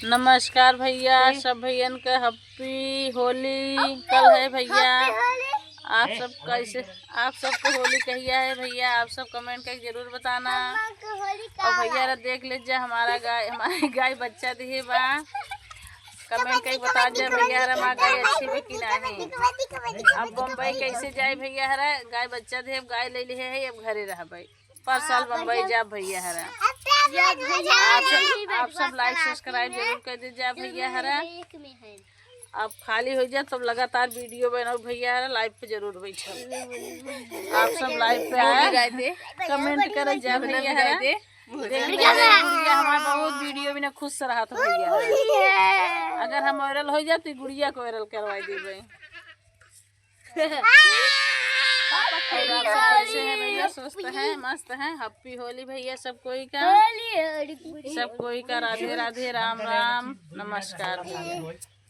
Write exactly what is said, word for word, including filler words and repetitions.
नमस्कार भैया, सब भैयन के हैप्पी होली। कल है भैया, आप सब कैसे, आप सबके होली कहिया है भैया? आप सब कमेंट करके जरूर बताना। और भैया रा देख ले जा, हमारा गाय, हमारी गाय बच्चा दिहे बा। कमेंट करके बता जा भैया, हमारा गाय अच्छी बा कि नहीं। अब बम्बई कैसे जाए भैया हरा? गाय बच्चा दिहे, अब गाय ले लिहे है, अब घरे रहबे। पर साल बम्बई जाब भैया हरा। आप सब, आप सब लाइक सब्सक्राइब जरूर कर दे जा भैया हरा। अब खाली हो जा तब लगातार वीडियो बनाओ भैया हरा, लाइव पे जरूर बैठो। आप सब लाइव पे आए, कमेंट करे जा भैया हरा। देख ले जा गुड़िया हमार बहुत वीडियो बिना खुश रहत हो भैया हरा। अगर हम वायरल हो जा तो गुड़िया को वायरल करवा देबे। और आप सब कैसे हैं भैया? स्वस्थ हैं, मस्त हैं? हैप्पी होली भैया सब कोई का, सब कोई का राधे राधे, राम राम, नमस्कार भैया।